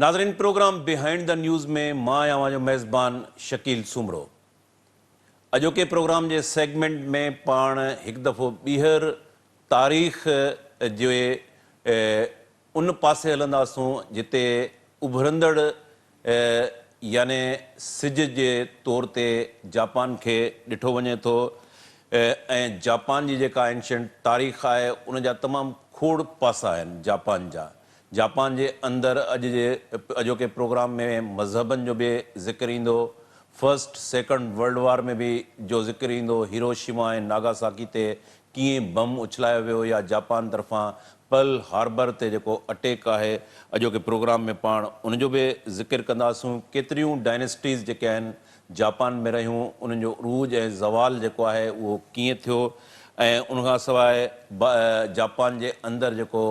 ناظرين programme behind the news ۾ مان آهيان اوهان جو ميزبان شڪيل سومرو. اڄوڪي پروگرام جي سيگمينٽ ۾ پاڻ هڪ دفعو ٻيهر تاريخ جي ان پاسي هلنداسون جتي اڀرندڙ يعني سج جي طور تي جاپان کي ڏٺو وڃي ٿو ۽ جاپان جي جيڪا اينشنٽ تاريخ آهي ان جا تمام کوڙ پاسا آهن جاپان جا. جاپان جي اندر اڄ جي اڄوڪي پروگرام ۾ مذهبن جو به ذڪر ايندو، فرسٽ سيڪنڊ ورلڊ وار ۾ به جو ذڪر ايندو، هيروشيما ۽ ناگاساڪي تي ڪيئن بم اڇلايو ويو يا جاپان طرفان پرل هاربر تي جيڪو اٽيڪ آهي اڄوڪي پروگرام ۾ پاڻ ان جو به ذڪر ڪنداسون، ڪيتريون ڊائنسٽيز جيڪي آهن جاپان ۾ رهيون انهن جو عروج ۽ زوال جيڪو آهي اهو ڪيئن ٿيو ۽ ان کان سواء جاپان جي اندر جيڪو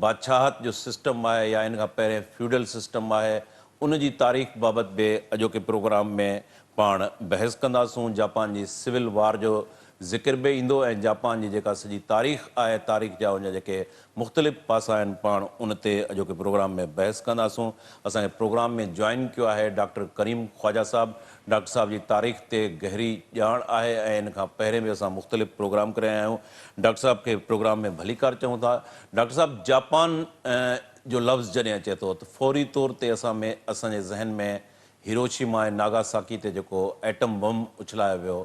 بادشاهت جو سسٽم آهي يا ان کان پهرين فيوڊل سسٽم آهي ان جي تاريخ بابت به اڄوڪي پروگرام ۾ پاڻ بحث ڪنداسون، جاپان جي سول وار جو ذڪر به ايندو ۽ جاپان جي جيڪا سڄي تاريخ آهي، تاريخ جا ان جا جيڪي مختلف پاسا آهن پاڻ ان تي اڄوڪي پروگرام ۾ بحث ڪنداسون. اسان کي پروگرام ۾ جوائن ڪيو آهي ڊاڪٽر ڪريم خواجه صاحب، ڊاڪٽر صاحب جي تاريخ تي گهري ڄاڻ آهي ۽ ان کان پهرين به اسان مختلف پروگرام ڪري آيا آهيون. ڊاڪٽر صاحب کي پروگرام ۾ ڀليڪار چئون ٿا. ڊاڪٽر صاحب جاپان جو لفظ جڏهن اچي ٿو ته فوري طور تي اسان ۾ اسان جي ذهن ۾ هيروشيما ۽ ناگاساڪي تي جيڪو ايٽم بم اڇلايو ويو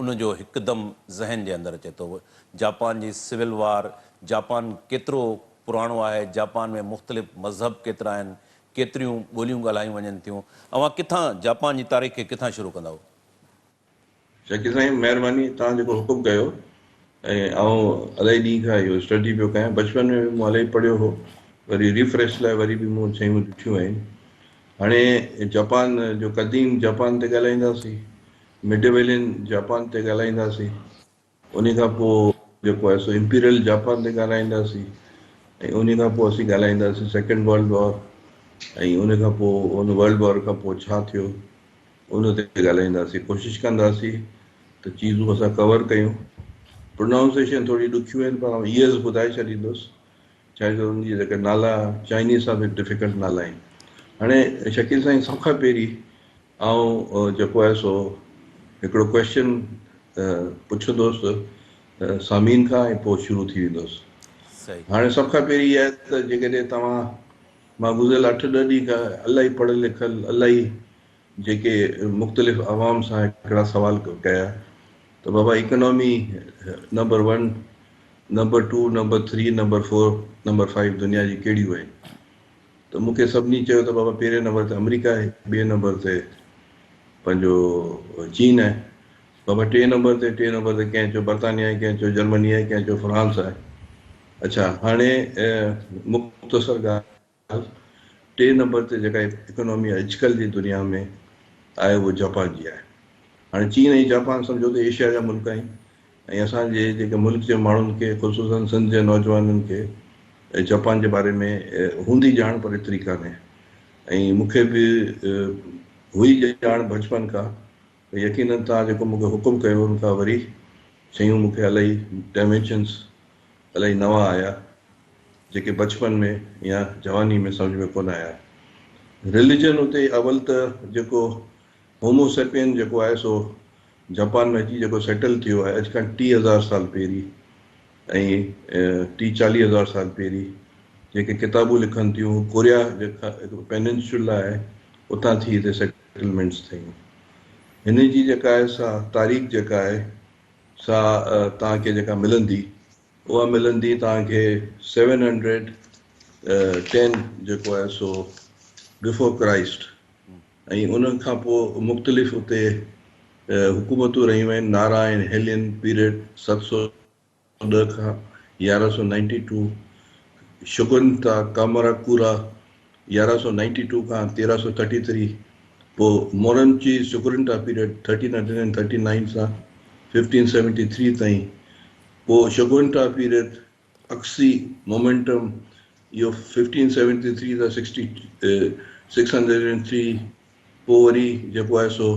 ان جو هڪدم ذهن جي اندر اچي ٿو. جاپان جي سول وار، جاپان ڪيترو پراڻو آهي، جاپان ۾ مختلف مذهب ڪيترا آهن، ڪيتريون ٻوليون ڳالهايون وڃن ٿيون. اوهان ڪٿان جاپان جي تاريخ کي ڪٿان شروع ڪندؤ؟ شڪيل سائين مهرباني توهان جيڪو حڪم ڪيو ۽ آئون الائي ڏينهن کان اهو اسٽڊي پيو ڪيان بچپن ۾ به مون الائي پڙهيو هو وري ريفريش لاء وري به مون شيون ڏٺيون آهن هاڻي جاپان جو قديم جاپان تي ڳالهائينداسين مڊيويلين جاپان تي ڳالهائينداسين انهي کان پوء جيڪو آهي سو امپيريل جاپان تي ڳالهائينداسين ۽ انهي کان پوء اسين ڳالهائينداسين سيڪنڊ ورلڊ وار ۽ ان کان پوء ان ورلڊ وار کان پوء ڇا ٿيو ان تي ڳالهائينداسين ڪوشش ڪنداسين ته چيزون اسان ڪور ڪيون پرونائونسيشن ٿوري ڏکيون آهن پر آئون ايئرز ٻڌائي ڇڏيندس ڇا جو ان جي جيڪا نالا چائنيز سان به ڊفيڪلٽ نالا آهن هاڻي شڪيل سائين سڀ کان پهرين آئون جيڪو آهي سو هڪڙو ڪويسچن پڇندوس سامعين کان ۽ پوء شروع ٿي ويندوس. هاڻي سڀ کان پهرين اها آهي ته جيڪڏهن توهان مان گذريل اٺ ڏهه ڏينهن کان الائي پڙهيل لکيل الائي جيڪي مختلف عوام سان هڪڙا سوال ڪيا ته بابا economy number one, number two, number three, number four, number five دنيا جي ڪهڙيون آهن؟ ته مون کي سڀني چيو ته بابا پهرين نمبر تي آمريڪا آهي، ٻئي نمبر تي پنهنجو چين آهي، بابا ٽئين نمبر تي ٽئين نمبر تي ڪنهن چيو برطانيا آهي، ڪنهن چيو جرمني آهي، ڪنهن چيو فرانس آهي. اڇا هاڻي مختصر ڳالهه ٽئين نمبر تي جيڪا اڪانومي اڄڪلهه جي دنيا ۾ آهي اهو جاپان جي آهي. هاڻي چين ۽ جاپان سمجهو ته ايشيا جا ملڪ آهن ۽ اسان جي جيڪي ملڪ جي ماڻهن کي خصوصاً سنڌ جي نوجوانن کي جاپان جي باري ۾ هوندي ڄاڻ پر ايتري ڪانهي ۽ مون کي به هئي ڄاڻ بچپن کان پر يقيناً توهان جيڪو مون کي حڪم ڪيو ان کان وري شيون مون کي الائي ڊائمينشنس الائي نوان آيا جيڪي بچپن ۾ يا جواني ۾ سمجهه ۾ ڪونه آيا. رليجن اتي اول ته جيڪو هومو سيپين جيڪو آهي سو جاپان ۾ اچي جيڪو سيٽل ٿيو آهي اڄ کان 3000 سال پهرين ۽ ٽيهه چاليهه هزار سال پهرين جيڪي ڪتابون لکن ٿيون هو ڪوريا جيڪا هڪ پيننسولا آهي اتان ٿي هتي سيٽلمينٽس ٿيون. هن جي جيڪا آهي سا تاريخ جيڪا آهي سا توهان کي جيڪا ملندي اها ملندي توهان کي سيون هنڊريڊ ٽين جيڪو آهي سو بفور ڪرائسٽ ۽ ان کان پوء مختلف اتي حڪومتون رهيون آهن، نارا ۽ هيلين پيريڊ 710 کان 1192 ٽو، شگونتا ڪاماراڪورا 1192 کان 1333، پوء مورنچي شگونتا پيريڊ 1339 سان 1573 تائين، پوء شگونتا پيريڊ عڪسي مومينٽم اهو 1573 کان 603 پوء وري جيڪو آهي سو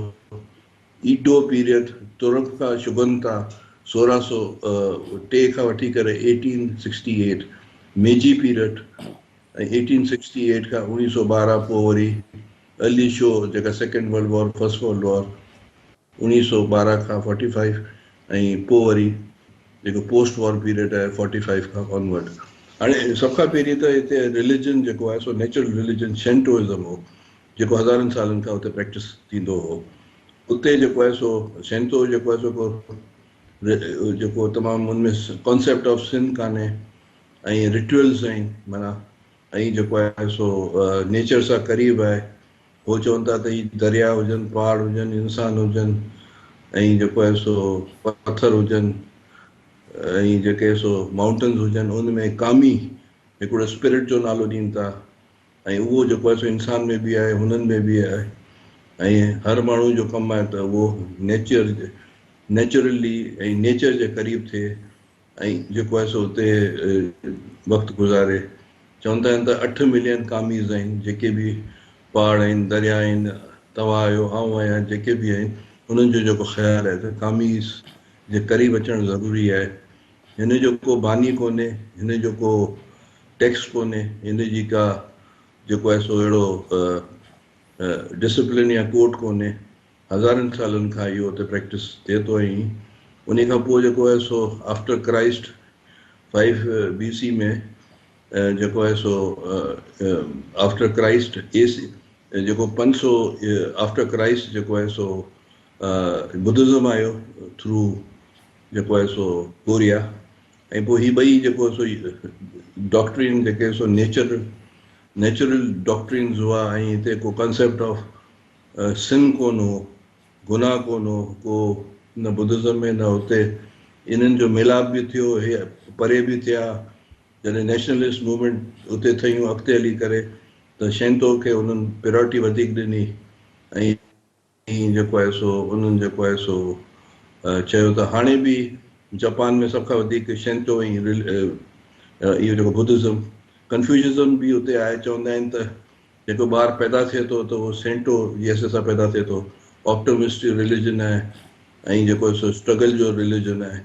ايڊو پيريڊ ترڪ کان شگنتا 1603 کان وٺي ڪري 1868 ميجي پيريڊ. ۽ 1868 کان 1912 پوء وري ارلي شو جيڪا second world war first world war 1912 کان 45 ۽ پوء وري جيڪو پوسٽ وار پيريڊ آهي 45 کان آنورڊ. هاڻي سڀ کان پهرين ته هتي رليجن جيڪو آهي سو نيچرل رليجن شينٽوازم هو جيڪو هزارن سالن کان اتي پريڪٽس ٿيندو هو. اتي جيڪو آهي سو شينٽو جيڪو آهي سو ڪو جيڪو تمام ان ۾ ڪانسيپٽ آف سن ڪانهي ۽ رچوئلز آهن معنيٰ ۽ جيڪو آهي سو نيچر سان قريب آهي. هو چون ٿا ته هي درياء هجن، پهاڙ هجن، انسان هجن ۽ جيڪو آهي سو پٿر هجن ۽ جيڪي سو مائونٽنز هجن ان ۾ ڪامي هڪڙو اسپرٽ جو نالو ڏين ٿا ۽ اهو جيڪو آهي سو انسان ۾ به آهي هنن ۾ به آهي ۽ هر ماڻهو جو ڪم آهي ته اهو نيچر نيچرلي ۽ نيچر جي قريب ٿئي ۽ جيڪو آهي سو اتي وقت گذاري. چوندا آهن ته اٺ ملين ڪاميز آهن، جيڪي به پهاڙ آهن، درياء آهن، توهان آهيو، آئون آهيان، جيڪي به آهن، انهن جو جيڪو خيال آهي ته ڪاميز جي قريب اچڻ ضروري آهي. هن جو ڪو باني ڪونهي، هن جو ڪو ٽيڪس ڪونهي، هن جي ڪا جيڪو آهي سو اهڙو ڊسپلن يا ڪوڊ ڪونهي. هزارن سالن کان اهو اتي پريڪٽس ٿئي ٿو ۽ انهي کان پوء جيڪو آهي سو آفٽر ڪرائسٽ فائيو بي سي ۾ جيڪو آهي سو آفٽر ڪرائسٽ اي سي جيڪو 500 آفٽر ڪرائسٽ جيڪو آهي سو بدزم آيو ٿرو جيڪو آهي سو ڪوريا ۽ پوء هي ٻئي جيڪو سو ڊاڪٽرين جيڪي سو نيچر نيچرل ڊاڪٽرينز هئا ۽ هتي ڪو ڪانسيپٽ آف سن ڪونه هو، گناهه ڪونه هو ڪو، نه بدزم ۾ نه اتي. انهن جو ميلاپ به ٿيو، هي پري به ٿيا. جڏهن نيشنلسٽ موومينٽ اتي ٿيون اڳتي هلي ڪري ته شينتو کي انهن پريارٽي وڌيڪ ڏني ۽ جيڪو آهي سو انهن جيڪو آهي سو چيو ته هاڻي به جپان ۾ سڀ کان وڌيڪ شينتو ۽ اهو جيڪو بدزم، ڪنفيوشزم به اتي آهي، چوندا آهن ته جيڪو ٻار پيدا ٿئي ٿو ته اهو سينٽو جي حيثيت سان پيدا ٿئي ٿو. آپٽومسٽ رليجن آهي ۽ جيڪو سو اسٽرگل جو رليجن آهي.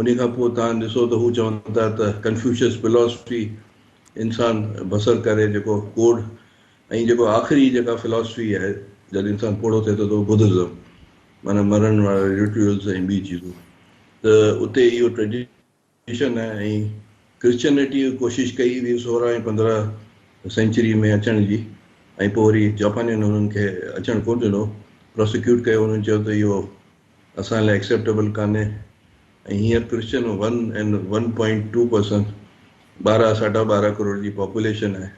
انهي کان پوء توهان ڏسو ته هو چون ٿا ته ڪنفيوشس فلاسفي انسان بسر ڪري جيڪو ڪوڊ ۽ جيڪو آخري جيڪا فلاسفي آهي جڏهن انسان پوڙهو ٿئي ٿو ته اهو بدزم معنيٰ مرڻ وارا رچوئلز ۽ ٻي چيزون ته اتي اهو ٽريڊيشن ڪرسچن ۽ ڪرسچنٽي ڪوشش ڪئي هئي 16 ۽ 15 سينچري ۾ اچڻ جي ۽ پوء وري جاپانين انهن کي اچڻ ڪونه ڏنو، پراسيڪيوٽ ڪيو، انهن چيو ته اهو اسان لاء ايڪسيپٽيبل ڪانهي ۽ هينئر Christian one and one point two percent ٻارهن ساڍا ٻارهن ڪروڙ جي پاپوليشن آهي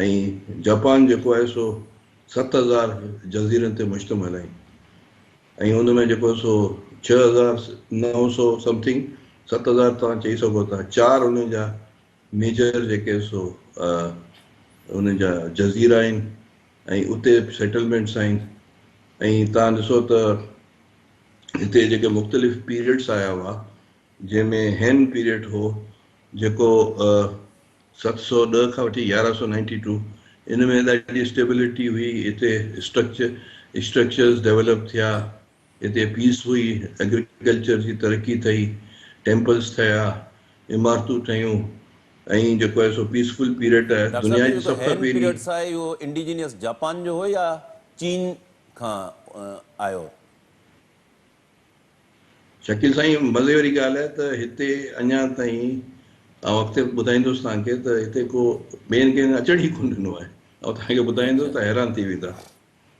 ۽ جاپان جيڪو آهي سو 7000 جزيرن تي مشتمل آهي. ۽ ان ۾ جيڪو سو 6900 سمٿنگ 7000 توهان چئي سگهو ٿا چار ان جا ميجر جيڪي سو ان جا جزيرا آهن ۽ اتي سيٽلمينٽس آهن ۽ توهان ڏسو ته هتي جيڪي مختلف پيريڊس آيا هئا جنهن ۾ هين پيريڊ هو جيڪو 710 کان وٺي 1192 ان ۾ ڏاڍي اسٽيبلٽي هئي هتي اسٽرڪچر اسٽرڪچرز ڊيولپ ٿيا هتي پيس هئي ايگريڪلچر جي ترقي ٿي ٽيمپلز ٺهيا عمارتون ٺهيون ۽ جيڪو آهي سو پيسفل پيريڊ آهي ڊاڪٽر دنيا صاحب جي جيڪو سڀ کان هين پهرين. پيريڊس آهي اهو انڊيجينس جاپان جو هو يا چين کان آيو؟ شڪيل سائين مزي واري ڳالهه آهي ته هتي اڃا تائين آئون اڳتي ٻڌائيندس توهان کي ته هتي ڪو ٻين ڪنهن اچڻ ئي ڪونه ڏنو آهي. آئون توهان کي ٻڌائيندس ته حيران ٿي ويندا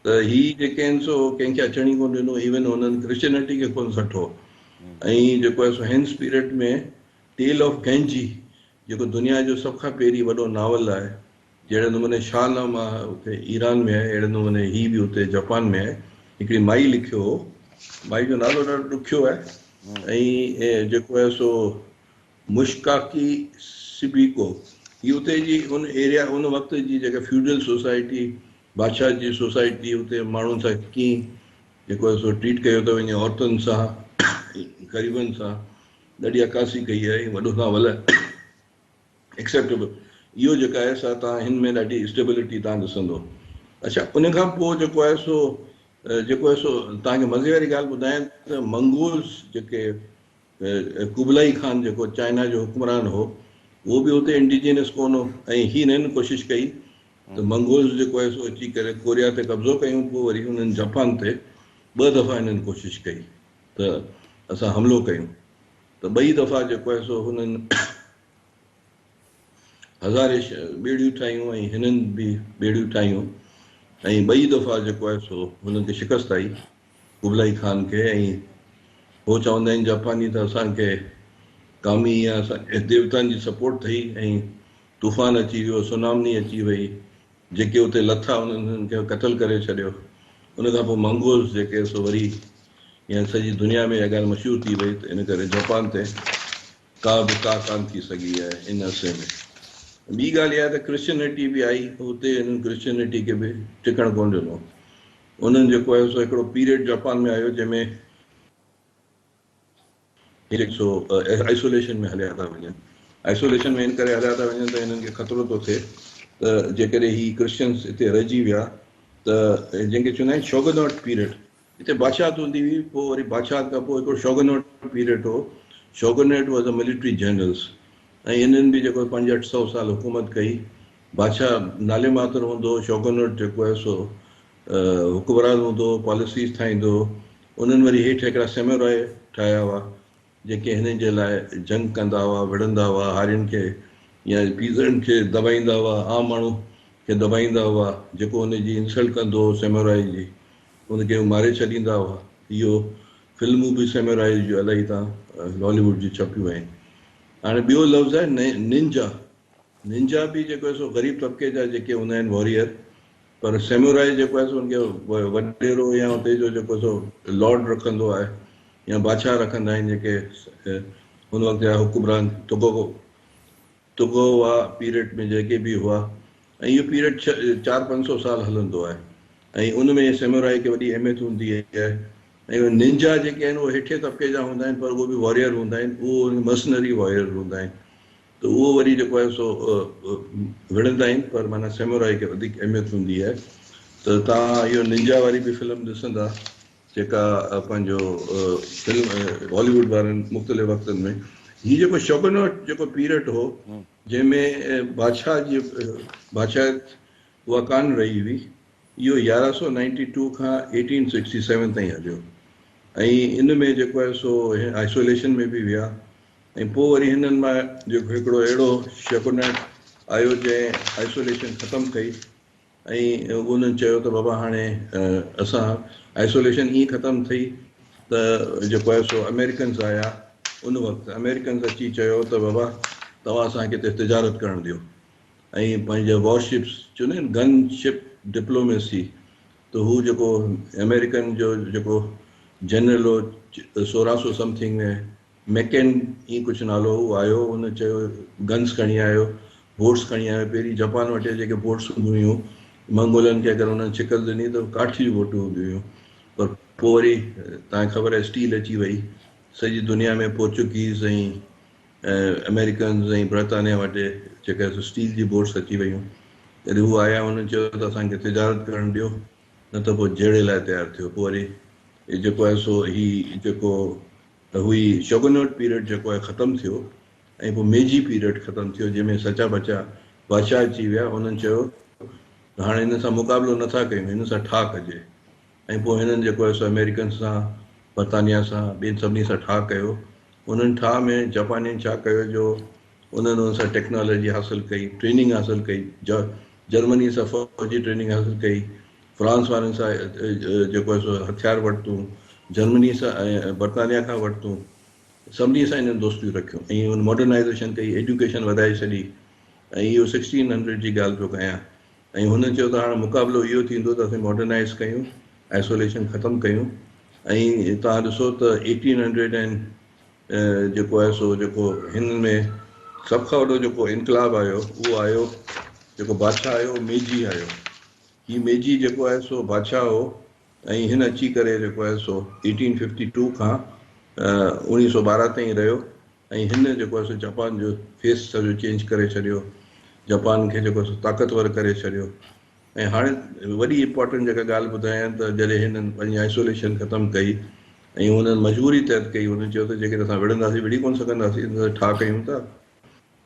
ته هي جيڪي آهن سو ڪنهن کي اچڻ ئي ڪونه ڏنو ايون هنن ڪرسچينٽي کي ڪونه سٺو ۽ جيڪو آهي سو هينس پيريڊ ۾ ٽيل آف گينجي جيڪو دنيا جو سڀ کان پهرين وڏو ناول آهي جهڙي نموني شاهه نامه اتي ايران ۾ آهي، اهڙي نموني هي به اتي جپان ۾ آهي. هڪڙي مائي لکيو هو. مائي جو نالو ڏاڍو ڏکيو آهي ۽ جيڪو آهي سو مشڪاڪي سبيڪو. هي اتي جي ان ايريا ان وقت جي جيڪا فيوڊل سوسائٽي، بادشاهه جي سوسائٽي اتي ماڻهن سان ڪيئن جيڪو آهي سو ٽريٽ ڪيو ٿو وڃي عورتن سان غريبن سان ڏاڍي عڪاسي ڪئي آهي. وڏو ناول آهي. ايڪسيپٽيبل اهو جيڪا آهي سا توهان هن ۾ ڏاڍي اسٽيبلٽي توهان ڏسندو. اڇا ان کان پوء جيڪو آهي سو جيڪو آهي سو توهان کي مزي واري ڳالهه ٻڌايان ته منگولز جيڪي ڪوبلائي خان جيڪو چائنا جو حڪمران هو اهو به اتي انڊيجينس ڪونه هو ۽ هي هنن ڪوشش ڪئي ته منگولز جيڪو آهي سو اچي ڪري ڪوريا تي قبضو ڪيون پوء وري انهن جاپان تي ٻه دفعا هنن ڪوشش ڪئي ته اسان حملو ڪيون ته ٻئي دفعا جيڪو آهي سو هنن هزارين ٻيڙيون ٺاهيون ۽ هنن به ٻيڙيون ٺاهيون ۽ ٻئي دفعا جيڪو آهي سو هنن کي شڪست آئي قبلائي خان کي ۽ هو چوندا آهن جاپاني ته اسان کي ڪامي يا اسان کي ديوتائن جي سپورٽ ٿئي ۽ طوفان اچي ويو سونامني اچي وئي جيڪي اتي لٿا انهن کي قتل ڪري ڇڏيو ان کان پوء منگولز جيڪي سو وري يا سڄي دنيا ۾ اها ڳالهه مشهور ٿي وئي ته ان ڪري جاپان تي ڪا به ڪا ڪانه ٿي سگهي آهي ان عرصي ۾. ٻي ڳالهه اها آهي ته ڪرسچنٽي به آئي اتي انهن ڪرسچنٽي کي به ٽڪڻ ڪونه ڏنو. انهن جيڪو آهي سو هڪڙو پيريڊ جاپان ۾ آيو جنهن ۾ جيڪي سو آئسوليشن ۾ هليا ٿا وڃن. آئسوليشن ۾ ان ڪري هليا ٿا وڃن ته انهن کي خطرو ٿو ٿئي ته جيڪڏهن هي ڪرسچنس اتي رهجي ويا ته جنهن کي چوندا آهن شوگنوٽ پيريڊ هتي بادشاهت هوندي هئي، پوء وري بادشاهت کان پوء هڪڙو شوگنوٽ پيريڊ هو، shogunate was a military generals ۽ انهن به جيڪو پنج اٺ سئو سال حڪومت ڪئي، بادشاهه نالي ماتر هوندو هو، شوگنوٽ جيڪو آهي سو حڪمران هوندو هو، پاليسيز ٺاهيندو هو، انهن وري هيٺ هڪڙا سيمورائي ٺاهيا هئا، جيڪي هنن جي لاء جنگ ڪندا هئا، وڙهندا هئا، هارين کي يا پيزنٽ کي دٻائيندا هئا، عام ماڻهو کي دٻائيندا هئا، جيڪو هن جي انسلٽ ڪندو هو سيمورائي جي، ان کي هو ماري ڇڏيندا هئا. اهو فلمون به سيمورائي جون الائي تان هالي ووڊ جون ڇپيون آهن. هاڻي ٻيو لفظ آهي ننجا. ننجا به جيڪو آهي سو غريب طبقي جا جيڪي هوندا آهن واريئر، پر سيمورائي جيڪو آهي سو ان کي وڏيرو يا اتي جو جيڪو سو لارڊ رکندو آهي يا بادشاهه رکندا آهن جيڪي ان وقت جا حڪمران توگووا پيريڊ ۾ جيڪي به هئا ۽ اهو پيريڊ چار پنج سو سال هلندو آهي ۽ ان ۾ سيمورائي کي وڏي اهميت هوندي آهي ۽ ننجا جيڪي آهن اهي هيٺين طبقي جا هوندا آهن پر اهي به واريئر هوندا آهن اهو مرسنري واريئر هوندا آهن ته اهو وري جيڪو آهي سو وڙهندا آهن پر معنيٰ سيمورائي کي وڌيڪ اهميت هوندي آهي ته توهان اهو ننجا واري به فلم ڏسندا جيڪا پنهنجو فلم هالي ووڊ وارن مختلف وقتن ۾ هي جيڪو شوگنوٽ جيڪو پيريڊ هو جنهن ۾ بادشاهه جي بادشاهت اها ڪانه رهي هئي اهو 1192 کان 1867 تائين هليو ۽ ان ۾ جيڪو آهي سو آئسوليشن ۾ به ويا ۽ پوء وري هنن مان جيڪو هڪڙو اهڙو شيڪونيٽ آيو جنهن آئسوليشن ختم ڪئي ۽ انهن چيو ته بابا هاڻي اسان آئسوليشن ائين ختم ٿي ته جيڪو آهي سو آمريڪنز آيا ان وقت آمريڪنز اچي چيو ته بابا توهان اسان کي هتي تجارت ڪرڻ ڏيو ۽ پنهنجا وار شپس چوندا آهن گن شپ ڊپلوميسي ته هو جيڪو آمريڪن جو جيڪو جنرل هو 1600 سمٿنگ ۾ ميڪين ائين ڪجهه نالو هو آيو ان چيو گنز کڻي آيو بوٽس کڻي آيو پهرين جپان وٽ جيڪي بوٽس هونديون هيون منگولن کي اگر انهن شڪست ڏني ته ڪاٺ جون بوٽون هونديون هيون پر پوء وري تان کي خبر آهي اسٽيل اچي وئي سڄي دنيا ۾ پورچوگيز ۽ آمريڪنز ۽ برطانيا وٽ جيڪا اسٽيل جي بوٽس اچي ويون جڏهن هو آيا انهن چيو ته اسان کي تجارت ڪرڻ ڏيو نه ته پوء جهيڙي لاء تيار ٿيو پوء وري جيڪو آهي سو هي جيڪو ته هئي شوگنوٽ پيريڊ جيڪو آهي ختم ٿيو ۽ پوء ميجي پيريڊ ختم ٿيو جنهن ۾ سچا پچا بادشاهه اچي ويا انهن چيو ته هاڻي هنن سان مقابلو نه ٿا ڪيون هنن سان ٺاهه ڪجي ۽ پوء هنن جيڪو آهي سو آمريڪن سان برطانيا سان ٻين سڀني سان ٺاهه ڪيو انهن ٺاهه ۾ جاپانين ڇا ڪيو جو انهن انهن سان ٽيڪنالاجي حاصل ڪئي ٽريننگ حاصل ڪئي جرمني سان فوجي ٽريننگ حاصل ڪئي فرانس وارن سان جيڪو آهي سو هٿيار ورتون، جرمني سان ۽ برطانيا کان ورتون، سڀني سان انهن دوستيون رکيون ۽ ان ماڊرنائيزيشن ڪئي، ايجوڪيشن وڌائي ڇڏي ۽ اهو سڪسٽين هنڊريڊ جي ڳالهه پيو ڪيان ۽ هنن چيو ته هاڻ مقابلو اهو ٿيندو ته اسين ماڊرنائيز ڪيون، آئسوليشن ختم ڪيون ۽ توهان ڏسو ته ايٽين هنڊريڊ اينڊ جيڪو آهي سو جيڪو هن ۾ سڀ کان وڏو جيڪو انقلاب آيو اهو آيو جيڪو بادشاهه آيو ميجي آيو. هي ميجي جيڪو آهي سو بادشاهه هو ۽ هن اچي ڪري جيڪو آهي سو ايٽين ففٽي ٽو کان 1912 تائين رهيو ۽ هن جيڪو آهي سو جاپان جو فيس سڄو چينج ڪري ڇڏيو، جاپان کي جيڪو آهي سو طاقتور ڪري ڇڏيو ۽ هاڻي وڏي امپارٽنٽ جيڪا ڳالهه ٻڌايان ته جڏهن هنن پنهنجي آئسوليشن ختم ڪئي ۽ هنن مجبوري تحت ڪئي، هنن چيو ته جيڪڏهن اسان وڙهنداسين وڙهي ڪونه سگهنداسين، ٺاهه ڪيون ٿا.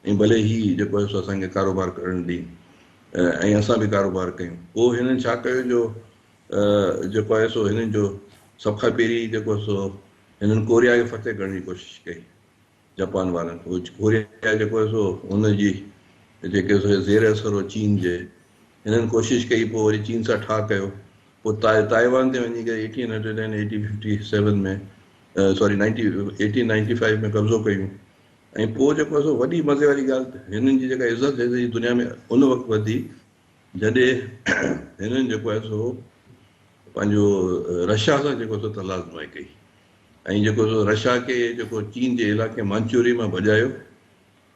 ۽ ڀلي هي جيڪو آهي سو اسان کي ڪاروبار ڪرڻ ڏين ۽ اسان به ڪاروبار ڪيون. پوء هنن ڇا ڪيو جو جيڪو آهي سو هنن جو سڀ کان پهرين جيڪو آهي سو هنن ڪوريا کي فتح ڪرڻ جي ڪوشش ڪئي جاپان وارن. ڪوريا جيڪو آهي سو ان جي جيڪي سو زير اثر هو چين جي، هنن ڪوشش ڪئي پوء وري چين سان ٺاهه ڪيو. پوء تائيوان تي وڃي ڪري eighteen hundred and eighty fifty seven ۾ sorry ninety eighteen ninety five ۾ قبضو ڪيون. ۽ پوء جيڪو آهي سو وڏي مزي واري ڳالهه ته هنن جي جيڪا عزت سڄي دنيا ۾ ان وقت وڌي جڏهن هنن جيڪو آهي سو پنهنجو رشيا سان جيڪو سو تلازمائي ڪئي ۽ جيڪو سو رشيا کي جيڪو چين جي علائقي مانچوري مان ڀڄايو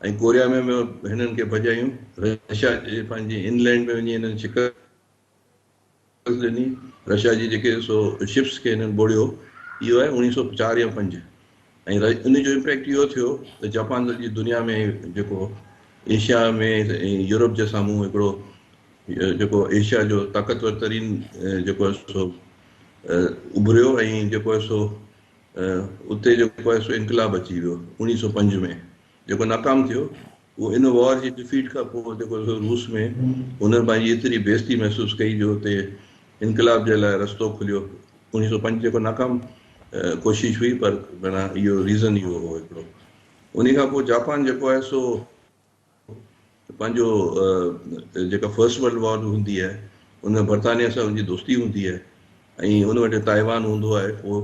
۽ ڪوريا ۾ به هنن کي ڀڄايون، رشيا جي پنهنجي انلينڊ ۾ وڃي هنن شڪست ڏني، رشيا جي جيڪي سو شپس کي هنن ٻوڙيو، اهو آهي اوڻيهه سو چار يا پنج ۽ ان جو امپيڪٽ اهو ٿيو ته جاپان سڄي دنيا ۾ جيڪو ايشيا ۾ ۽ يورپ جي سامهون هڪڙو جيڪو ايشيا جو طاقتور ترين جيڪو آهي سو اڀريو ۽ جيڪو آهي سو اتي جيڪو آهي سو انقلاب اچي ويو اوڻيهه سو پنج ۾ جيڪو ناڪام ٿيو. اهو ان وار جي ڊفيٽ کان پوء جيڪو سو روس ۾ هنن پنهنجي ايتري بيعزتي محسوس ڪئي جو اتي انقلاب جي لاء رستو کليو. 1905 جيڪو ناڪام ڪوشش هئي پر معنيٰ اهو ريزن اهو هو هڪڙو. انهي کان پوء جاپان جيڪو آهي سو پنهنجو جيڪا فرسٽ ورلڊ وار هوندي آهي ان ۾ برطانيا سان ان جي دوستي هوندي آهي ۽ ان وٽ تائيوان هوندو آهي پوء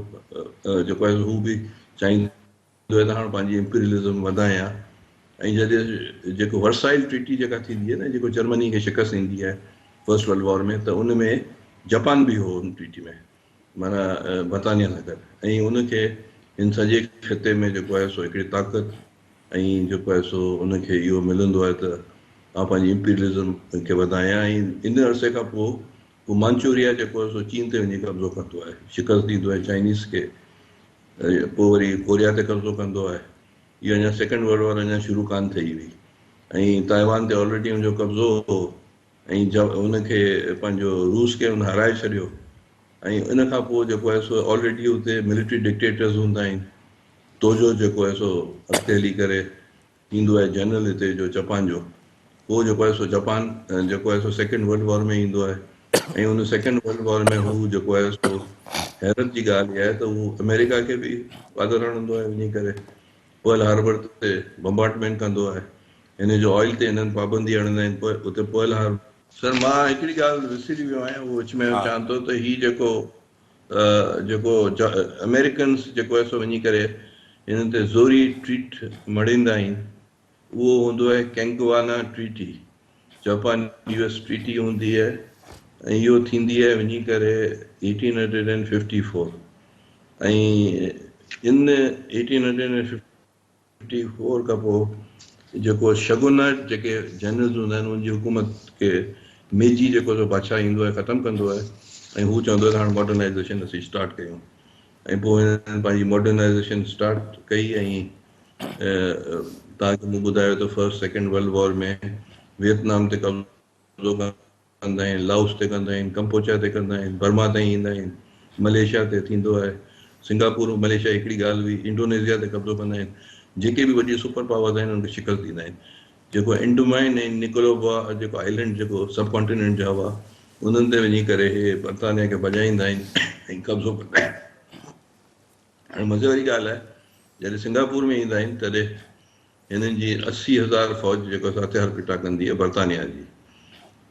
جيڪو آهي هو به چاهيندو آهي ته هاڻ پنهنجي امپيريلزم وڌايان ۽ جڏهن جيڪو ورسائل ٽريٽي جيڪا ٿيندي آهي نه جيڪو جرمني کي شڪست ايندي آهي فرسٽ ورلڊ وار ۾ ته ان ۾ جاپان به هو ان ٽريٽي ۾ معنيٰ برطانيا سان گڏ ۽ ان کي ان سڄي خطي ۾ جيڪو آهي سو هڪڙي طاقت ۽ جيڪو آهي سو ان کي اهو ملندو آهي ته آئون پنهنجي امپيريلزم کي وڌايان ۽ ان عرصي کان پوء هو مانچوريا جيڪو آهي سو چين تي وڃي قبضو ڪندو آهي شڪست ڏيندو آهي چائنيز کي پوء وري ڪوريا تي قبضو ڪندو آهي. اهو اڃا سيڪنڊ ورلڊ وار اڃا شروع ڪانه ٿي هئي ۽ تائيوان تي آلريڊي ان جو قبضو هو ۽ ان کي پنهنجو روس کي ان هارائي ڇڏيو ۽ ان کان پوء جيڪو آهي سو آلريڊي اتي ملٽري ڊڪٽيٽرز هوندا آهن. توجو جيڪو آهي سو اڳتي هلي ڪري ايندو آهي جنرل هتي جو جپان جو پوء جيڪو آهي سو جپان جيڪو آهي سو سيڪنڊ ورلڊ وار ۾ ايندو آهي ۽ ان سيڪنڊ ورلڊ وار ۾ هو جيڪو آهي سو حيرت جي ڳالهه اها آهي ته هو آمريڪا کي به پادر هڻندو آهي وڃي ڪري پرل هاربر تي بمبارڊمينٽ ڪندو آهي هن جو آئل تي هنن پابندي هڻندا آهن پوء اتي پرل هاربر سر مان هڪڙي ڳالهه وسري ويو آهيان اهو وچ ۾ چوان ٿو ته هي جيڪو جيڪو آمريڪنس جيڪو آهي سو وڃي ڪري هنن تي زوري ٽريٽ مڙهيندا آهن اهو هوندو آهي ڪينگوانا treaty, Japan U S treaty هوندي آهي ۽ اهو ٿيندي آهي وڃي ڪري eighteen hundred and fifty four ۽ in eighteen hundred and fifty four کان پوء جيڪو شگوناٽ جيڪي جنرلز هوندا آهن ان جي حڪومت کي ميجي جيڪو سو بادشاهه ايندو آهي ختم ڪندو آهي ۽ هو چوندو آهي ته هاڻ ماڊرنائيزيشن اسين اسٽارٽ ڪيون ۽ پوء هنن پنهنجي ماڊرنائيزيشن اسٽارٽ ڪئي ۽ توهان کي مون ٻڌايو ته first second world war ۾ Vietnam تي قبضو ڪندا آهن، لائوس تي ڪندا آهن، ڪمپوچيا تي ڪندا آهن، برما تائين ايندا آهن، ملائيشيا تي ٿيندو آهي، سنگاپور ملائيشيا هڪڙي ڳالهه هئي، انڊونيزيا تي قبضو ڪندا آهن، جيڪي به وڏي سپر پاورز آهن انهن کي شڪست ڏيندا آهن، جيڪو انڊومائن ۽ نڪولوبا جيڪو آئلينڊ جيڪو سب ڪانٽيننٽ جا هئا انهن تي وڃي ڪري هي برطانيا کي ڀڄائيندا آهن ۽ قبضو ڪندا آهن. هاڻي مزي واري ڳالهه آهي جڏهن سنگاپور ۾ ايندا آهن تڏهن هنن جي 80,000 فوج جيڪو سو هٿيار ڦٽا ڪندي آهي برطانيا جي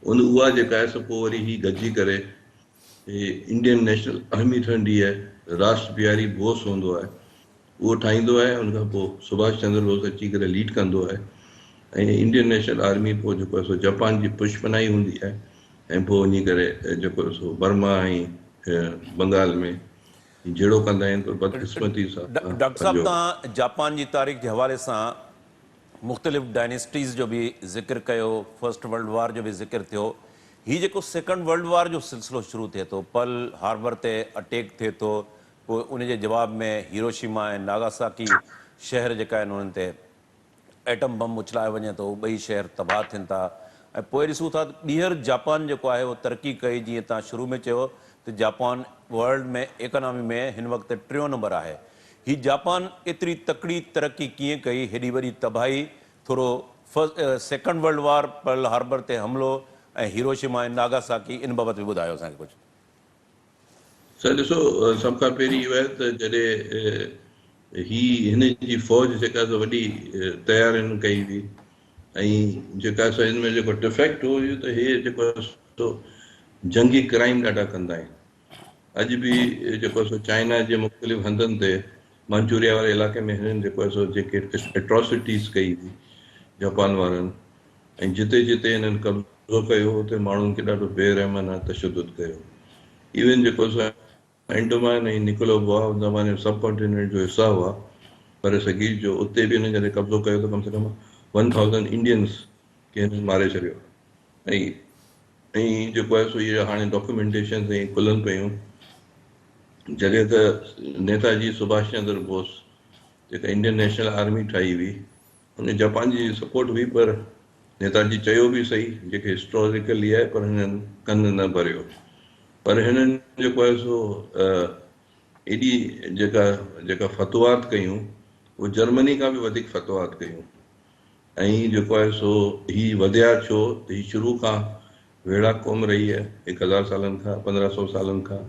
ان اها جيڪا آهي سو پوء وري هي گڏجي ڪري هي انڊين نيشنل آرمي ٺهندي آهي راشٽر بهاري بوس هوندو آهي اهو ٺاهيندو آهي ان کان پوء سڀاش چندر بوس اچي ڪري ليڊ ڪندو آهي ۽ انڊين نيشنل آرمي پوء جيڪو آهي سو جاپان جي پشپنائي هوندي آهي ۽ پوء وڃي ڪري جيڪو سو برما ۽ بنگال ۾ جهيڙو ڪندا آهن پر بدقسمتي سان ڊاڪٽر صاحب توهان جاپان جي تاريخ جي حوالي سان مختلف ڊائنيسٽيز جو به ذڪر ڪيو، فرسٽ ورلڊ وار جو به ذڪر ٿيو، هي جيڪو سيڪنڊ ورلڊ وار جو سلسلو شروع ٿئي ٿو، پرل هاربر تي اٽيڪ ٿئي ٿو، پوء ان جي جواب ۾ هيروشيما ۽ ناگاساڪي شهر جيڪا آهن انهن تي ايٽم بم اڇلايو وڃي ٿو، ٻئي شهر تباهه ٿين ٿا ۽ پوء ڏسون ٿا ته ٻيهر جاپان جيڪو آهي اهو ترقي ڪئي جيئن توهان شروع ۾ چيو ته جاپان ورلڊ ۾ ايڪانامي ۾ هن وقت ٽيون نمبر آهي. هي جاپان ايتري تڪڙي ترقي ڪيئن ڪئي هيڏي وڏي تباهي ٿورو First second world war, Pearl Harbor تي حملو ۽ هيروشيما ۽ ناگاساڪي ان بابت به ٻڌايو اسان کي ڪجهه. سر ڏسو سڀ کان پهرين اهو آهي ته جڏهن هي هن جي فوج جيڪا سو وڏي تيار هن ڪئي هئي ۽ جيڪا سو هن ۾ جيڪو ڊفيڪٽ هو اهو ته هي جيڪو سو جنگي ڪرائيم ڏاڍا ڪندا آهن اڄ به جيڪو سو چائنا جي مختلف هنڌن تي مانچوريا واري علائقي ۾ هنن جيڪو آهي سو جيڪي ايٽراسٽيز ڪئي هئي جاپان وارن ۽ جتي جتي هنن قبضو ڪيو اتي ماڻهن کي ڏاڍو بي رحمانه تشدد ڪيو. ايون جيڪو سو انڊمان ۽ نڪولوبوا ان زماني ۾ سب ڪانٽيننٽ جو حصا هئا برصغير جو اتي به هنن جڏهن قبضو ڪيو ته ڪم سي ڪم ون ٿائوزنڊ انڊينز کي هنن ماري ڇڏيو ۽ ۽ جيڪو آهي سو اهي هاڻي ڊاڪيومينٽيشنز ۽ کلن پيون جڏهن ته نيتاجي سڀاش چندر بوس جيڪا انڊين نيشنل آرمي ٺاهي هئي ان جاپان جي سپورٽ هئي پر نيتاجي چيو به سهي جيڪي هسٽاريڪلي آهي پر هنن ڪن نه ڀريو پر هنن جيڪو آهي سو ايڏي جيڪا جيڪا فتوحات ڪيون اهو جرمني کان به وڌيڪ فتوحات ڪيون ۽ جيڪو آهي سو هي وڌيا ڇو ته هي شروع کان ويڙهاڪ قوم رهي آهي هڪ هزار سالن کان 1500 سالن کان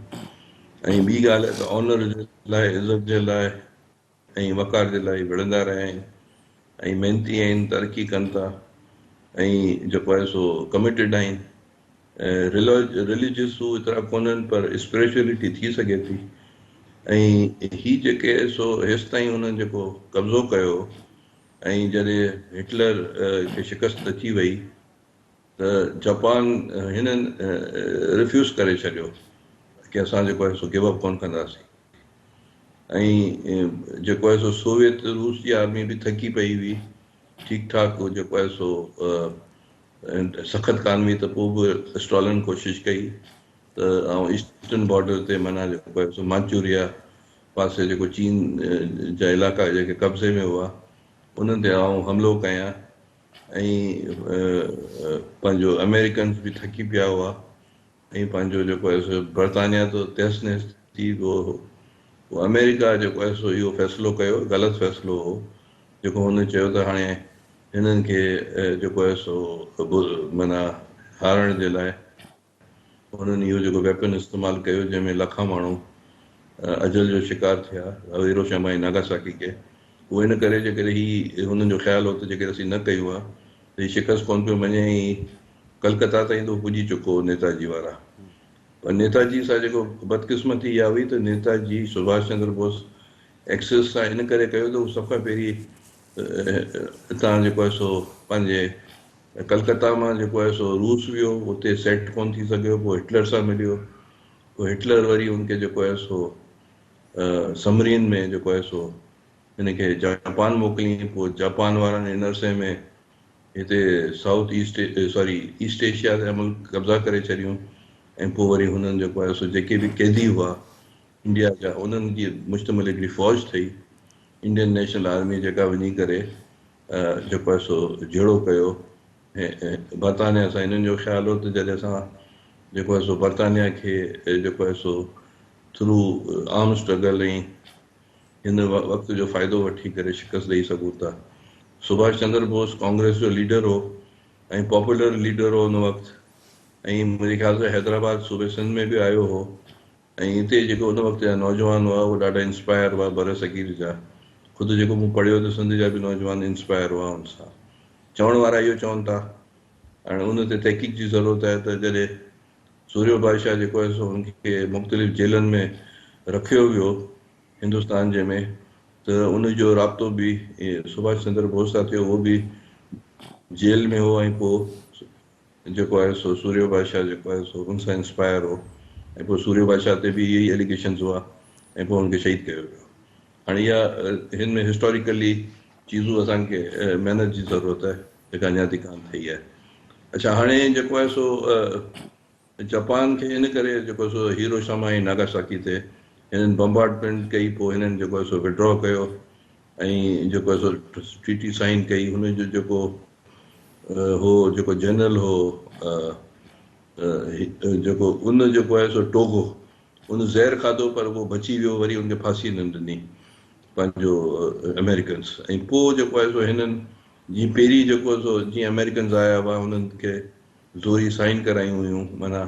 ۽ ٻي ڳالهه آهي ته آنر جي لاء عزت جي لاء ۽ وقار جي لاء وڙهندا رهيا آهن ۽ محنتي آهن ترقي ڪن ٿا ۽ جيڪو آهي سو ڪميٽيڊ آهن رليجس هو ايترا ڪونهن پر اسپريچوئلٽي ٿي سگهي ٿي ۽ هي جيڪي سو هيستائين انهن جيڪو قبضو ڪيو ۽ جڏهن هٽلر کي شڪست اچي وئي ته جاپان هنن ريفيوز ڪري ڇڏيو ڪي اسان جيڪو آهي سو گيو اپ ڪونه ڪنداسين ۽ جيڪو آهي سو سوويت روس جي آرمي به ٿڪي پئي هئي ٺيڪ ٺاڪ جيڪو آهي سو سخت ڪانه هئي ته پوء به اسٽالن ڪوشش ڪئي ته آئون ايسٽرن بارڊر تي معنيٰ جيڪو آهي سو مانچوريا پاسي جيڪو چين جا علائقا جيڪي قبضي ۾ هئا انهن تي آئون حملو ڪيان ۽ پنهنجو آمريڪنز به ٿڪي پيا هئا ۽ پنهنجو جيڪو آهي سو برطانيا ته تهس نهس ٿي ويو هو. پوء آمريڪا جيڪو آهي سو اهو فيصلو ڪيو، غلط فيصلو هو، جيڪو هن چيو ته هاڻي هنن کي جيڪو آهي سو معنيٰ هارڻ جي لاء هنن اهو جيڪو ويپن استعمال ڪيو جنهن ۾ لکان ماڻهو اجل جو شڪار ٿيا، هيروشيما ۽ ناگاساڪي کي، اهو ان ڪري جيڪڏهن هي هنن جو خيال هو ته جيڪڏهن اسين نه ڪيون ها ته هي شڪست ڪونه پيو مڃي ۽ ڪلڪتا تائين ته هو پڄي چڪو هو نيتاجي وارا. پر نيتاجي سان جيڪو بدقسمتي اها هئي ته نيتاجي سڀاش چندر بوس ايڪسس سان ان ڪري ڪيو ته هو سڀ کان پهرين اتان جيڪو آهي سو پنهنجي ڪلڪتا مان جيڪو آهي سو روس ويو اتي سيٽ ڪونه ٿي سگهيو پوء هٽلر سان مليو پوء هٽلر وري ان کي جيڪو آهي سو سمرين ۾ جيڪو آهي سو هن کي جاپان موڪليائين پوء جاپان وارن ان عرصي ۾ هتي سائوٿ ايسٽ سوري ايسٽ ايشيا جا ملڪ قبضا ڪري ڇڏيون ۽ پوء وري هنن جيڪو آهي سو جيڪي به قيدي هئا انڊيا جا انهن جي مشتمل هڪڙي فوج ٺهي انڊين نيشنل آرمي جيڪا وڃي ڪري جيڪو آهي سو جهيڙو ڪيو برطانيا سان هنن جو خيال هو ته جڏهن اسان جيڪو آهي سو برطانيا کي جيڪو آهي سو ٿرو آرم اسٽرگل ۽ هن وقت جو فائدو وٺي ڪري شڪست ڏئي سگهون ٿا. سڀاش چندر بوس ڪانگريس جو ليڊر هو ۽ پاپولر ليڊر هو ان وقت ۽ منهنجي خيال سان حيدرآباد صوبي سنڌ ۾ به آيو هو ۽ هتي جيڪي ان وقت جا نوجوان هئا اهي ڏاڍا انسپائر هئا برصغير جا خود جيڪو مون پڙهيو ته سنڌ جا به نوجوان انسپائر هئا ان سان چوڻ وارا اهو چون ٿا هاڻي ان تي تحقيق جي ضرورت آهي ته جڏهن سوريو بادشاهه جيڪو آهي سو هن کي مختلف جيلن ۾ رکيو ويو هندستان جي ۾ ته ان جو رابطو به سڀاش چندر بوس سان ٿيو اهو به جيل ۾ هو ۽ پوء جيڪو آهي سو سوريو بادشاهه جيڪو آهي سو ان سان انسپائر هو ۽ پوء سوريو بادشاهه تي به اهي ئي اليگيشنز هئا ۽ پوء هن کي شهيد ڪيو ويو هاڻي اها هن ۾ هسٽاريڪلي چيزون اسان کي محنت جي ضرورت آهي جيڪا اڃا تائين ڪانه ٿي آهي. اڇا هاڻي جيڪو آهي سو جپان کي ان ڪري جيڪو آهي سو هيروشاما ۽ ناگاساڪي تي هنن بمبارڊمينٽ ڪئي پوء هنن جيڪو آهي سو وڊرا ڪيو ۽ جيڪو آهي سو ٽريٽي سائن ڪئي هن جو جيڪو هو جيڪو جنرل هو جيڪو ان جيڪو آهي سو ٽوگو ان زهر کاڌو پر اهو بچي ويو وري ان کي ڦاسي هنن ڏني پنهنجو آمريڪنس ۽ پوء جيڪو آهي سو هنن جيئن پهرين جيڪو سو جيئن آمريڪنز آيا هئا انهن کي زوري سائن ڪرايون هيون معنيٰ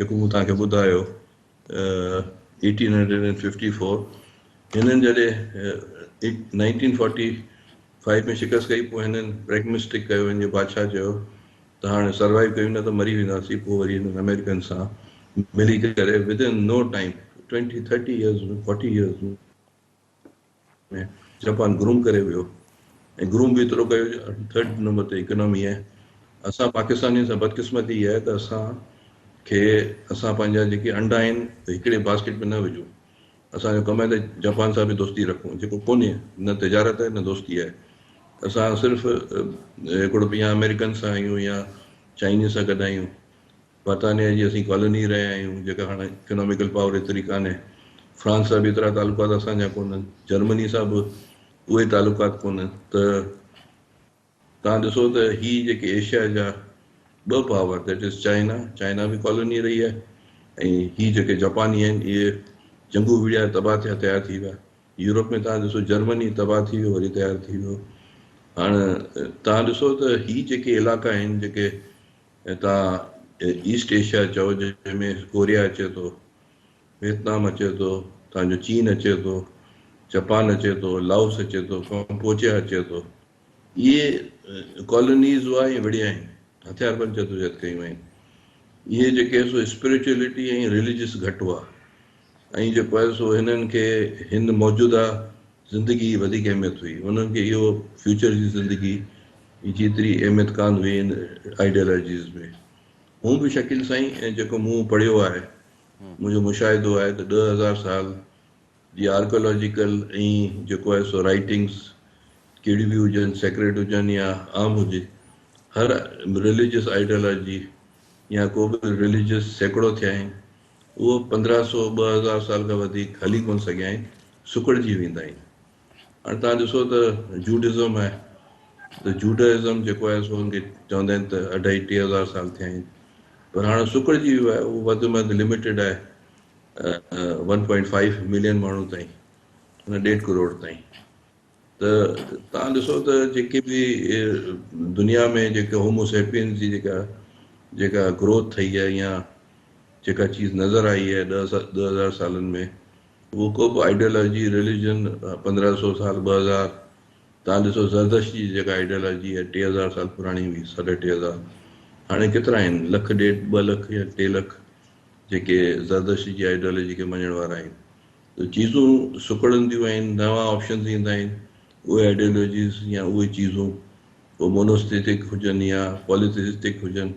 جيڪو مون توهان کي ٻڌايو 1854 هنن جڏهن 1945 ۾ شڪست ڪئي پوء هنن پريگمسٽڪ ڪيو هن جي بادشاهه چيو ته هاڻي سروائيو ڪيون نه ته مري وينداسين پوء وري هنن آمريڪن سان ملي ڪري with in no time 20 30 years ۾ 40 years ۾ Japan groom ڪري ويو ۽ گروم به ايترو ڪيو جو ٿرڊ نمبر تي اڪانامي آهي. اسان پاڪستانين سان بدقسمتي اها آهي ته اسان کي اسان پنهنجا جيڪي انڊا آهن هڪڙي باسڪيٽ ۾ نه وجهون. اسان جو ڪم آهي ته جاپان سان به دوستي رکون جيڪو ڪونهي نه تجارت آهي نه دوستي آهي. اسان صرف هڪڙو يا آمريڪن سان آهيون يا چائنيز سان گڏ آهيون. برطانيا جي اسين ڪالوني رهيا آهيون جيڪا هاڻ اڪناميڪل پاور ايتري ڪانهي. فرانس سان به ايترا تعلقات اسان جا ڪونهن، جرمني سان به اهي تعلقات ڪونهن ته توهان ڏسو ته هي جيڪي ايشيا جا ٻه power that is China, China به ڪالوني رهي آهي ۽ هي جيڪي جاپاني آهن اهي جنگون وڙهيا تباهه ٿيا تيار ٿي ويا. يورپ ۾ توهان ڏسو جرمني تباهه ٿي ويو وري تيار ٿي ويو. هاڻ توهان ڏسو ته هي جيڪي علائقا آهن جيڪي ۽ توهان ايسٽ ايشيا چئو جنهن ۾ ڪوريا اچي ٿو، ويتنام اچي ٿو، توهان جو چين اچي ٿو، جپان اچي ٿو، لائوس اچي ٿو، ڪمپوچيا اچي ٿو. اهي ڪالونيز هئا ۽ وڙهيا آهن، هٿياربند جدوجهد ڪيون آهن. اهي جيڪي سو اسپريچوئلٽي ۽ رليجس گهٽ هئا ۽ جيڪو آهي سو هنن کي هن موجوده زندگي جي وڌيڪ اهميت هئي. انهن کي اهو فيوچر جي زندگي جيتري اهميت ڪانه هئي ان آئيڊيالاجيز ۾. هون به شڪيل سائين جيڪو مون پڙهيو آهي، منهنجو مشاهدو آهي ته 10,000 سال جي آرڪيالاجيڪل ۽ جيڪو آهي سو رائيٽنگس ڪهڙيون به هجن، سيڪريٽ هجن يا عام هجي، هر رليجس آئيڊيالاجي يا ڪو به رليجس سيڪڙو ٿيا آهن، اهو 15 سو 2000 سال کان وڌيڪ هلي ڪونه سگهيا آهن، سڪڙجي ويندا آهن. هاڻي توهان ڏسو ته جوڊزم آهي ته جوڊازم جيڪو آهي سو ان کي چوندا آهن ته اڍائي 3000 سال ٿيا آهن پر هاڻي سڪڙجي ويو آهي، اهو وڌ ۾ وڌ لميٽيڊ آهي 1.5 ملين ماڻهو تائين، معنيٰ ڏيڍ ڪروڙ تائين. ته توهان ڏسو ته جيڪي به دنيا ۾ جيڪي هومو سيپينز جي جيڪا گروٿ ٿي آهي يا جيڪا چيز نظر آئي آهي 10,000 سالن ۾ اهو ڪو به آئيڊيالاجي رليجن 1500 سال 2000 توهان ڏسو زردشت جي جيڪا آئيڊيالاجي آهي 3000 سال پراڻي هئي 3500 هاڻي ڪيترا آهن لک ڏيڍ 2 لک يا 3 لک جيڪي زردشت جي آئيڊيالاجي کي مڃڻ وارا آهن ته چيزون سڪڙنديون آهن نوان آپشنز ايندا آهن اهي آئيڊيالاجيز يا اهي چيزون پوء مونوسٿيٽڪ هجن يا پوليٿيسٽڪ هجن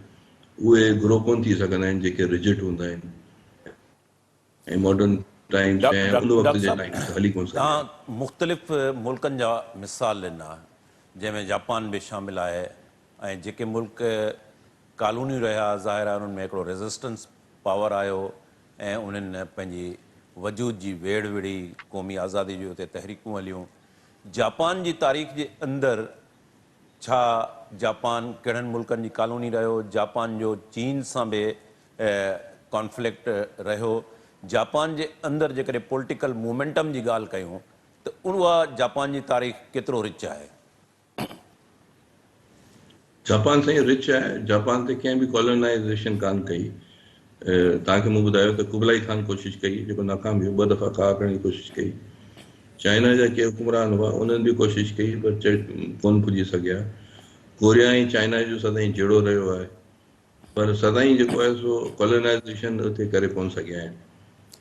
اهي گرو ڪونه ٿي سگهندا آهن جيڪي رجڊ هوندا آهن ۽ ماڊرن ٽائمز ۽ ان وقت جي ٽائمز سان هلي ڪونه سگهيا آهن. توهان مختلف ملڪن جا مثال ڏنا جنهن ۾ جاپان به شامل آهي ۽ جيڪي ملڪ ڪالونيون رهيا ظاهر آهي انهن ۾ هڪڙو ريزسٽنس پاور آيو ۽ انهن پنهنجي وجود جي ويڙهه وڙهي، قومي آزادي جون اتي تحريڪون هليون. جاپان جي تاريخ جي اندر ڇا جاپان ڪهڙن ملڪن جي ڪالوني رهيو، جاپان جو چين سان به ڪانفلڪٽ رهيو، جاپان جي اندر جيڪڏهن پوليٽيڪل مومينٽم جي ڳالهه ڪيون ته اها جاپان جي تاريخ ڪيترو رچ آهي؟ جاپان سائين رچ آهي، جاپان تي ڪنهن به ڪالونائيزيشن ڪانه ڪئي. توهان کي مون ٻڌايو ته قبلائي خان ڪوشش ڪئي جيڪو ناڪام ويو، ٻه دفعا ڪاهه ڪرڻ جي ڪوشش ڪئي. چائنا جا ڪي حڪمران هئا انهن به ڪوشش ڪئي پر ڪونه پڄي سگهيا. ڪوريا ۽ چائنا جو سدائين جهيڙو رهيو آهي. پر سدائين جيڪو آهي سو ڪالونائيزيشن اتي ڪري ڪونه سگهيا آهن.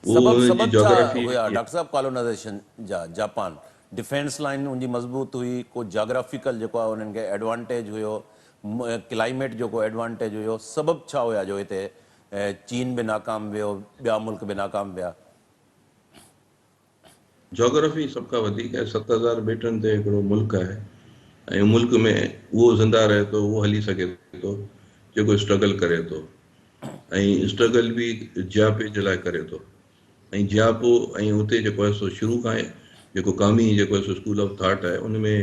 اهو سبب انهن جي سبب ڇا جاگرافي هيا ڊاڪٽر صاحب ڪالونائيزيشن جا؟ جاپان ڊفينس لائين ان جي مضبوط هئي، ڪو جاگرافيڪل جيڪو آهي انهن کي ايڊوانٽيج هيو، ڪلائيميٽ جو ڪو ايڊوانٽيج هيو، سبب ڇا هيا جو هتي چين به ناڪام ويو ٻيا ملڪ به ناڪام ويا؟ جاگرافي سڀ کان وڌيڪ آهي، 7000 ٻيٽن تي هڪڙو ملڪ آهي ۽ ملڪ ۾ اهو زنده رهي ٿو، اهو هلي سگهي ٿو جيڪو اسٽرگل ڪري ٿو ۽ اسٽرگل به جياپي جي لاء ڪري ٿو ۽ جياپو ۽ اتي جيڪو آهي سو شروع کان جيڪو ڪامي جيڪو آهي سو اسڪول آف ٿاٽ آهي ان ۾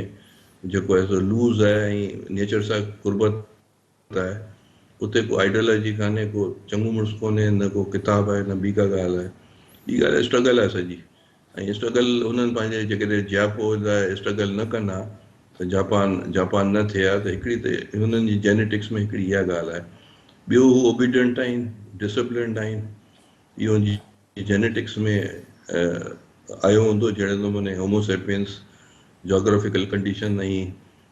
جيڪو آهي سو لوز آهي ۽ نيچر سان قربت آهي اتي ڪو آئيڊيالاجي ڪانهي ڪو چڱو مڙس ڪونهي نه ڪو ڪتاب آهي نه ٻي ڪا ڳالهه آهي ٻي ڳالهه اسٽرگل آهي سڄي ۽ اسٽرگل انهن پنهنجي جيڪڏهن جياپو لاء اسٽرگل نه ڪن ها ته ته جاپان جاپان نه ٿئي ها ته هڪڙي ته هنن جي جينيٽڪس ۾ هڪڙي اها ڳالهه آهي ٻيو هو اوبيڊنٽ آهن ڊسپلنڊ آهن اهو ان جي جينيٽڪس ۾ آيو هوندو جهڙي نموني هوموسيپينس جاگرافيڪل ڪنڊيشن ۽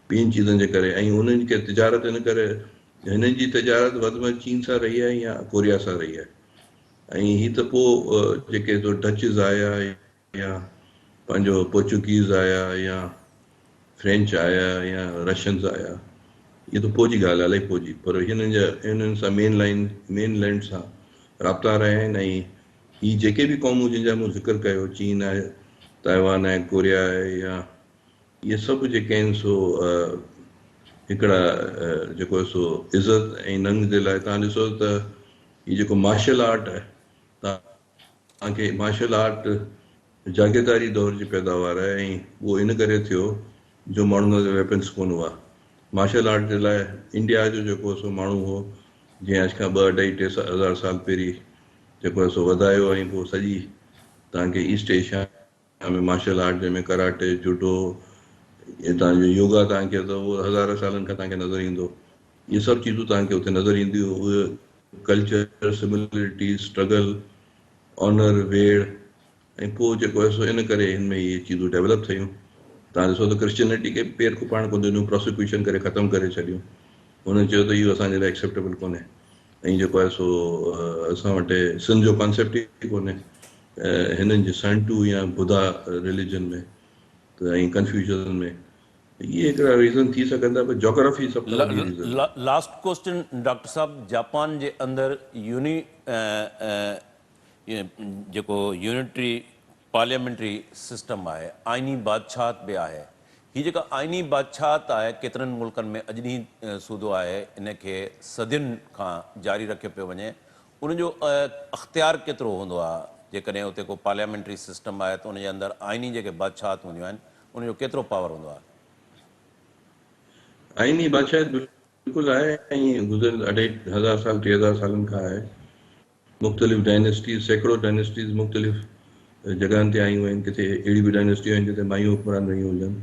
ٻين چيزن جي ڪري ۽ انهن کي تجارت ان ڪري هنن جي تجارت وڌ ۾ وڌ چين سان رهي آهي يا ڪوريا سان رهي آهي ۽ هي ته پوء جيڪي تو ڊچز آيا يا پنهنجو پورچوگيز آيا يا فرينچ آيا يا رشنز آيا اهي ته پوء جي ڳالهه آهي الائي پوء جي پر هنن جا هنن سان مين لائين مين لينڊ سان رابطا رهيا آهن ۽ هي جيڪي به قومون جن جا مون ذڪر ڪيو چين آهي تائيوان آهي ڪوريا آهي يا اهي سڀ جيڪي آهن سو هڪڙا جيڪو سو عزت ۽ ننگ جي لاء تان ڏسو ته هي جيڪو مارشل آرٽ آهي تان کي مارشل آرٽ جاگيرداري دور جي پيداوار آهي ۽ اهو ان ڪري ٿيو جو ماڻهن وٽ ويپنس ڪونه هئا. مارشل آرٽ جي لاء انڊيا جو جيڪو سو ماڻهو هو جنهن اڄ کان ٻه اڍائي ٽي هزار سال پهرين جيڪو آهي سو وڌايو ۽ پوء سڄي توهان کي ايسٽ ايشيا ۾ مارشل آرٽ جنهن ۾ ڪراٽي، جوڊو ۽ توهان جو يوگا توهان کي ته اهو هزارن سالن کان توهان کي نظر ايندو. اهي سڀ چيزون توهان کي اتي نظر اينديون اهي ڪلچر، سملرٽي، اسٽرگل، آنر، ويڙهه ۽ پوء جيڪو آهي سو ان ڪري هن ۾ اهي چيزون ڊيولپ ٿيون. توهان ڏسو ته ڪرسچينٽي کي به پير ڪپائڻ ڪونه ڏنو، پراسيڪيوشن ڪري ختم ڪري ڇڏيون. هنن چيو ته اهو اسان جي لاء ايڪسيپٽيبل ڪونهي ۽ جيڪو آهي سو اسان وٽ سن جو ڪانسيپٽ ئي ڪونهي هنن جي سنٽو يا ٻڌا رليجن ۾ ته ۽ ڪنفيوشزم ۾ اهي هڪڙا ريزن ٿي سگهن ٿا پر جاگرافي سڀ کان وڏي ريزن آهي. لاسٽ ڪوسچن ڊاڪٽر صاحب جاپان جي اندر يوني جيڪو يونٽري پارليامينٽري سسٽم آهي آئيني بادشاهت به آهي هي جيڪا آئيني بادشاهت آهي ڪيترن ملڪن ۾ اڄ ڏينهن سوڌو آهي ان کي صدين کان جاري رکيو پيو وڃي ان جو اختيار ڪيترو هوندو آهي جيڪڏهن اتي ڪو پارليامينٽري سسٽم آهي ته ان جي اندر آئيني جيڪي بادشاهت هونديون آهن ان جو ڪيترو پاور هوندو آهي؟ آئيني بادشاهت بلڪل آهي ۽ گذريل اڍائي هزار سال 3000 سالن کان آهي. مختلف ڊائنيسٽيز سيڪڙو ڊائنيسٽيز مختلف جڳهن تي آيون آهن ڪٿي اهڙيون به ڊائنيسٽيون آهن جتي مايون حڪمران رهيون هجن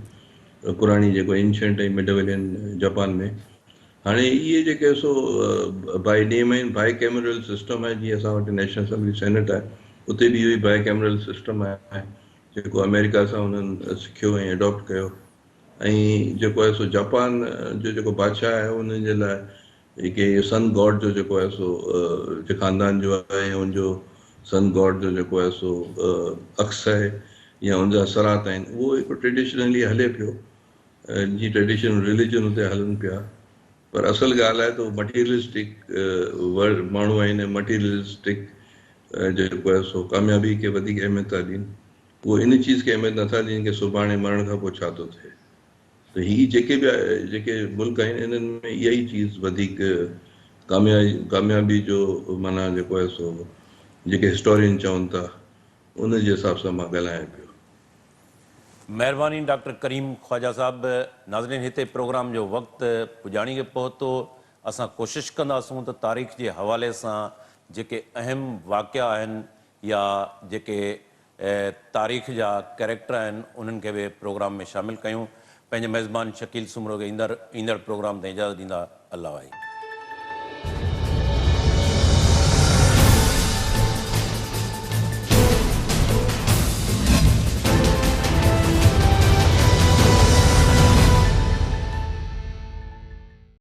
پراڻي جيڪو اينشنٽ ۽ مڊويلين جاپان ۾ هاڻي اهي جيڪي سو بائي نيم آهن بائي ڪيمرل سسٽم آهي جيئن اسان وٽ نيشنل اسيمبلي سينيٽ آهي اتي به اهو ئي بائي ڪيمرل سسٽم آهي جيڪو آمريڪا سان انهن سکيو ۽ اڊاپٽ ڪيو ۽ جيڪو آهي سو جاپان جو جيڪو بادشاهه آهي انهن جي لاء جيڪي سن گاڊ جو جيڪو آهي سو جي خاندان جو آهي ان جو سن گاڊ جو جيڪو آهي سو عڪس آهي يا ان جا اثرات آهن اهو هڪ ٽريڊيشنلي هلي پيو جي ٽريڊيشنل رليجن اتي هلن پيا پر اصل ڳالهه آهي ته هو مٽيريلسٽڪ ورلڊ ماڻهو آهن ۽ مٽيريلسٽڪ جيڪو آهي سو ڪاميابي کي وڌيڪ اهميت ٿا ڏين. اهو ان چيز کي اهميت نٿا ڏين ڪي سڀاڻي مرڻ کان پوء ڇا ٿو ٿئي. ته هي جيڪي به جيڪي ملڪ آهن انهن ۾ اها ئي چيز وڌيڪ ڪاميابي جو معنيٰ جيڪو آهي سو جيڪي هسٽورين چون ٿا ان جي حساب سان مان ڳالهايان پيو. مهرباني ڊاڪٽر ڪريم خواجه صاحب. ناظرين هتي پروگرام جو وقت پڄاڻي کي پهتو. اسان ڪوشش ڪنداسون ته تاريخ جي حوالي سان جيڪي اهم واقعا آهن يا جيڪي تاريخ جا ڪيريڪٽر آهن انهن کي به پروگرام ۾ شامل ڪيون. پنهنجي ميزبان شڪيل سومرو کي ايندڙ ايندڙ پروگرام تائين اجازت ڏيندا. الله واهي.